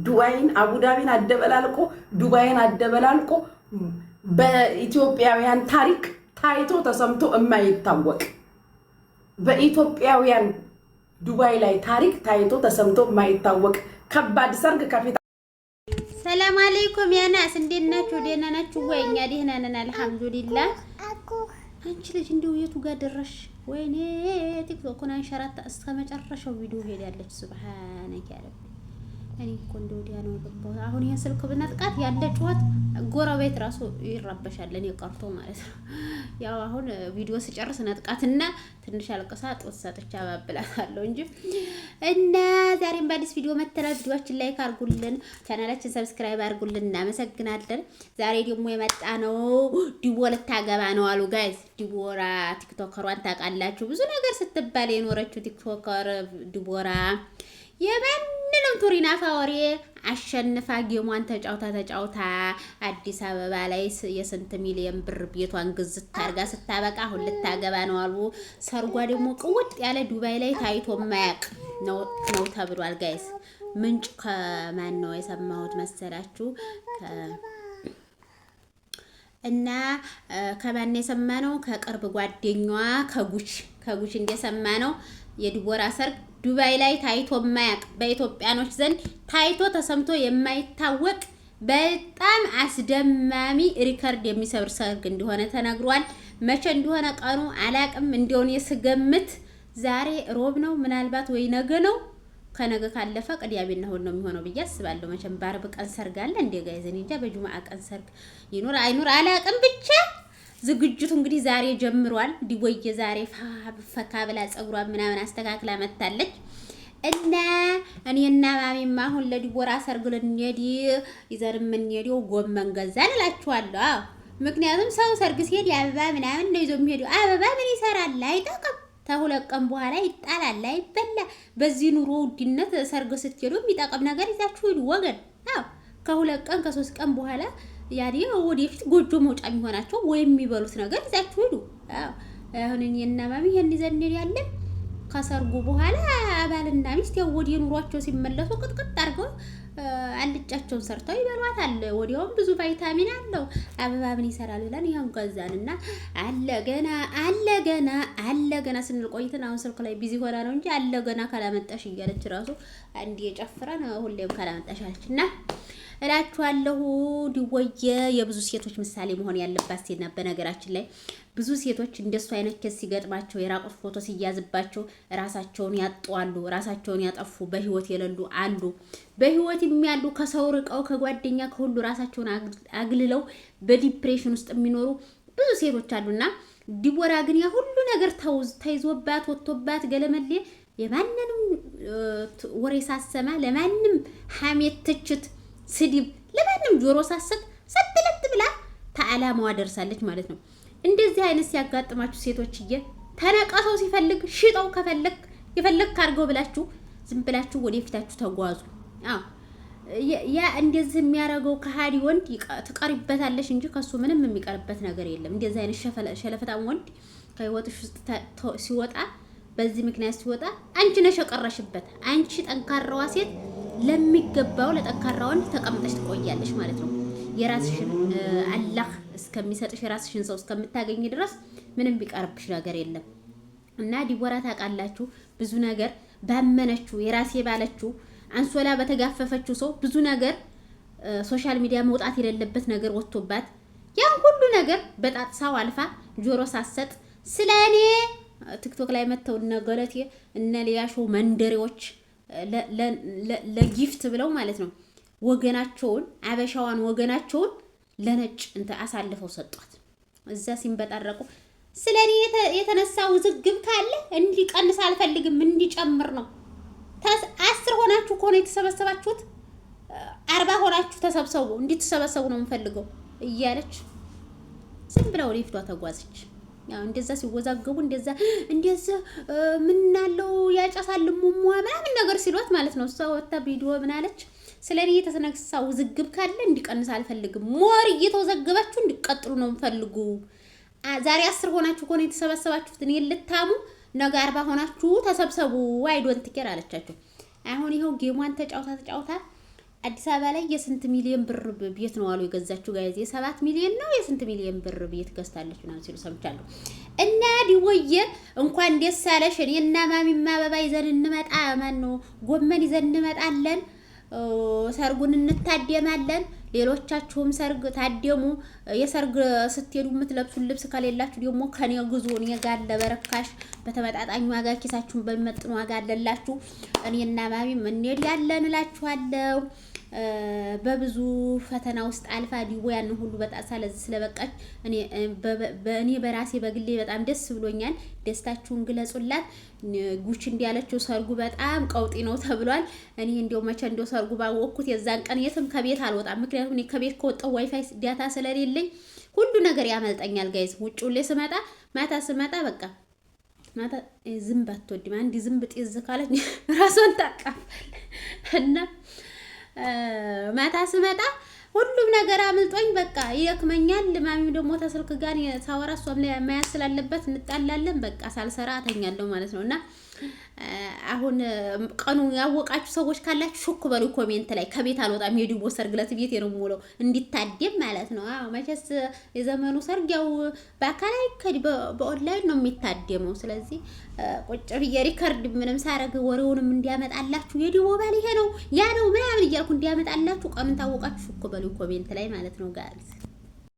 ዱባይን አቡዳቢን አደበላልቆ፣ ዱባይን አደበላልቆ፣ በኢትዮጵያውያን ታሪክ ታይቶ ተሰምቶ የማይታወቅ፣ በኢትዮጵያውያን ዱባይ ላይ ታሪክ ታይቶ ተሰምቶ የማይታወቅ ከባድ ሰርግ ከፊት ሰላም አለይኩም يا ناس፣ እንዴት ናችሁ? ደህና ናችሁ ወይ? እኛ ደህና ነን አልሐምዱሊላህ። አንቺ ልጅ እንደው የቱ ጋር ደረሽ? ወይኔ ቲክቶኩን አንሸራታ እስከ መጨረሻው ቪዲዮ ሄዳለች። سبحانك يا ربي። እኔ እኮ እንደው ወዲያ ነው የገባሁት። አሁን ይሄን ስልክ ብነጥቃት ያለ ጩኸት ጎረቤት ራሱ ይረበሻል። እኔ ቀርቶ ማለት ነው። ያው አሁን ቪዲዮ ስጨርስ ነጥቃትና ትንሽ አልቅሳ ጡት ሰጥቻ አባብላታለሁ እንጂ። እና ዛሬም በአዲስ ቪዲዮ መተናል። ቪዲዮአችን like አድርጉልን፣ ቻናላችን subscribe አድርጉልን። እናመሰግናለን። ዛሬ ደግሞ የመጣ ነው ዲቦ ልታገባ ነው አሉ guys። ዲቦራ ቲክቶከሯን ታውቃላችሁ፣ ብዙ ነገር ስትባል የኖረችው TikToker ዲቦራ የማንንም ቱሪናፋ ወሬ አሸንፋ game ሟን ተጫውታ ተጫውታ አዲስ አበባ ላይ የስንት ሚሊየን ብር ቤቷን ግዝት አድርጋ ስታበቃ አሁን ልታገባ ነው አሉ። ሰርጓ ደግሞ ቅውጥ ያለ ዱባይ ላይ ታይቶ የማያውቅ ነው ተብሏል። Guys፣ ምንጭ ከማን ነው የሰማሁት መሰላችሁ? እና ከማን የሰማ ነው? ከቅርብ ጓደኛዋ ከጉች ከጉች እንደሰማ ነው የዲቦራ ሰርግ ዱባይ ላይ ታይቶ የማያውቅ፣ በኢትዮጵያኖች ዘንድ ታይቶ ተሰምቶ የማይታወቅ በጣም አስደማሚ record የሚሰብር ሰርግ እንደሆነ ተነግሯል። መቼ እንደሆነ ቀኑ አላቅም። እንደሆነ የስገምት ዛሬ ሮብ ነው፣ ምናልባት ወይ ነገ ነው። ከነገ ካለፈ ቅዳሜና እሑድ ነው የሚሆነው ብዬ አስባለሁ። መቼም በአርብ ቀን ሰርግ አለ እንደ guys? እኔ እንጃ በጁምዓ ቀን ሰርግ ይኑር አይኑር አላቅም። ብቻ ዝግጅቱ እንግዲህ ዛሬ ጀምሯል። ዲቦዬ ዛሬ ፈካ ብላ ጸጉሯን ምናምን አስተካክላ መታለች። እና እኔና ማሚማ አሁን ለዲቦራ ሰርግ ልንሄድ ይዘን የምንሄደው ጎመን ገዛን እላችኋለሁ። አዎ፣ ምክንያቱም ሰው ሰርግ ሲሄድ የአበባ ምናምን ነው ይዞ የሚሄደው። አበባ ምን ይሰራል? አይጠቅም። ከ2 ቀን በኋላ ይጣላል፣ አይበላ። በዚህ ኑሮ ውድነት ሰርግ ስትሄዱ የሚጠቅም ነገር ይዛችሁ ሂዱ ወገን። አዎ፣ ከ2 ቀን ከ3 ቀን በኋላ ያኔ ወደፊት ጎጆ መውጫ የሚሆናቸው ወይም የሚበሉት ነገር ይዛችሁ ሂዱ። አዎ፣ አሁን እኔና ማሚ ይሄን ይዘን እንሄዳለን። ከሰርጉ በኋላ ባልና ሚስት ያው ወደ ኑሯቸው ሲመለሱ ቅጥቅጥ አድርገው አልጫቸውን ሰርተው ይበሏታል። ወዲያውም ብዙ ቫይታሚን አለው። አበባ ምን ይሰራል ብለን ይሄን ገዛንና አለ ገና አለ ገና አለ ገና ስንል ቆይተን አሁን ስልክ ላይ busy ሆና ነው እንጂ አለ ገና ካላመጣሽ እያለች ራሱ አንድ የጨፍረን ሁሌም ካላመጣሽ አለች። እና እላችኋለሁ ዲወየ የብዙ ሴቶች ምሳሌ መሆን ያለባት ሴት ናት። በነገራችን ላይ ብዙ ሴቶች እንደሱ አይነት case ሲገጥማቸው፣ የራቁት ፎቶ ሲያዝባቸው ራሳቸውን ያጧሉ፣ ራሳቸውን ያጠፉ፣ በህይወት የሌሉ አሉ። በህይወት የሚያሉ ከሰው ርቀው ከጓደኛ ከሁሉ ራሳቸውን አግልለው በ depression ውስጥ የሚኖሩ ብዙ ሴቶች አሉና ዲቦራ ግን ያ ሁሉ ነገር ተይዞባት ወጥቶባት ገለመሌ የማንንም ወሬ ሳሰማ፣ ለማንም ሐሜት፣ ትችት፣ ስድብ ለማንም ጆሮ ሳሰጥ ሰጥለጥ ብላ ተዓላማዋ ደርሳለች ማለት ነው። እንደዚህ አይነት ሲያጋጥማችሁ ሴቶችዬ ተነቀሰው ሲፈልግ ሽጠው ከፈለግ የፈለግ ካርገው ብላችሁ ዝም ብላችሁ ወደፊታችሁ ተጓዙ። አዎ፣ ያ እንደዚህ የሚያደርገው ከሃዲ ወንድ ትቀሪበታለሽ እንጂ ከሱ ምንም የሚቀርበት ነገር የለም። እንደዚህ አይነት ሸለፈታም ወንድ ከህይወትሽ ውስጥ ሲወጣ፣ በዚህ ምክንያት ሲወጣ አንቺ ነሽ የቀረሽበት። አንቺ ጠንካራዋ ሴት ለሚገባው ለጠንካራ ወንድ ተቀምጠሽ ትቆያለሽ ማለት ነው። የራስሽን አላህ እስከሚሰጥሽ፣ የራስሽን ሰው እስከምታገኝ ድረስ ምንም ቢቀርብሽ ነገር የለም። እና ዲቦራ ታውቃላችሁ ብዙ ነገር ባመነችው፣ የራሴ ባለችው፣ አንሶላ በተጋፈፈችው ሰው ብዙ ነገር social media መውጣት የሌለበት ነገር ወጥቶባት ያን ሁሉ ነገር በጣጥሳው አልፋ ጆሮ ሳሰጥ ስለ እኔ ቲክቶክ ላይ መጥተው እነ ገለቴ እነ ሊያሾ መንደሬዎች ለ gift ብለው ማለት ነው ወገናቸውን፣ አበሻዋን ወገናቸውን ለነጭ እንተ አሳልፈው ሰጧት። እዛ ሲንበጣረቁ ስለ እኔ የተነሳ ውዝግብ ካለ እንዲቀንስ አልፈልግም፣ እንዲጨምር ነው። 10 ሆናችሁ ከሆነ የተሰበሰባችሁት 40 ሆናችሁ ተሰብሰቡ፣ እንዲተሰበሰቡ ነው የምፈልገው እያለች ዝም ብላ ወደፊቷ ተጓዘች። ያው እንደዛ ሲወዛገቡ እንደዛ እንደዛ ምናለው ያጨሳል ሙሟ ምናምን ነገር ሲሏት ማለት ነው። እሷ ወጣ ቪዲዮ ምን አለች? ስለ እኔ የተነሳ ውዝግብ ካለ እንዲቀንስ አልፈልግም። More እየተወዘገባችሁ እንዲቀጥሉ ነው የምፈልጉ። ዛሬ 10 ሆናችሁ ከሆነ የተሰበሰባችሁት እኔ ልታሙ ነገ 40 ሆናችሁ ተሰብሰቡ። I don't care አለቻቸው። አሁን ይኸው game ሟን ተጫውታ ተጫውታ አዲስ አበባ ላይ የስንት ሚሊዮን ብር ቤት ነው አሉ የገዛችው? Guys፣ የ7 ሚሊዮን ነው የስንት ሚሊዮን ብር ቤት ገዝታለች ምናምን ሲሉ ሰምቻለሁ። እና ዲቦዬ እንኳን ደስ አለሽ። እኔ እና ማሚማ አበባ ይዘን እንመጣ፣ ማን ነው ጎመን ይዘን እንመጣለን። ሰርጉን እንታደማለን። ሌሎቻችሁም ሰርግ ታደሙ። የሰርግ ስትሄዱ የምትለብሱን ልብስ ከሌላችሁ ደግሞ ከኔ ግዙ። እኔ ጋር ለበረካሽ በተመጣጣኝ ዋጋ ኪሳችሁን በሚመጥን ዋጋ አለላችሁ። እኔና ማሚም እንሄዳለን እላችኋለሁ። በብዙ ፈተና ውስጥ አልፋ ዲቦ ያንን ሁሉ በጣሳ ለዚህ ስለበቃች እኔ በራሴ በግሌ በጣም ደስ ብሎኛል። ደስታችሁን ግለጹላት። ጉች እንዲያለችው ሰርጉ በጣም ቀውጢ ነው ተብሏል። እኔ እንዲያው መቼ እንዲያው ሰርጉ ባወቅኩት የዛን ቀን የትም ከቤት አልወጣም። ምክንያቱም እኔ ከቤት ከወጣሁ WiFi data ስለሌለኝ ሁሉ ነገር ያመልጠኛል። Guys፣ ውጭ ሁሌ ስመጣ ማታ ስመጣ በቃ ማታ ዝንብ አትወድም። አንድ ዝንብ ጤዝ ካለች ራሷን ታቃፋል እና ማታ ስመጣ ሁሉም ነገር አምልጦኝ በቃ ይደክመኛል። ማሚም ደግሞ ተስልክ ጋር ሳወራ እሷም ላይ መያዝ ስላለበት እንጣላለን። በቃ ሳልሰራ እተኛለሁ ማለት ነው። እና አሁን ቀኑ ያወቃችሁ ሰዎች ካላችሁ ሹክ በሉ comment ላይ። ከቤት አልወጣም፣ የዲቦ ሰርግ ዕለት ቤቴ ነው የምውለው እንዲታደም ማለት ነው። አዎ መቼስ የዘመኑ ሰርግ ያው በአካል አይከድ በኦንላይን ነው የሚታደመው። ስለዚህ ቁጭ ብዬ record ምንም ሳረግ ወሬውንም እንዲያመጣላችሁ የዲቦ ባል ይሄ ነው ያ ነው ምናምን እያልኩ እንዲያመጣላችሁ ቀኑን ታወቃችሁ ሹክ በሉ comment ላይ ማለት ነው guys።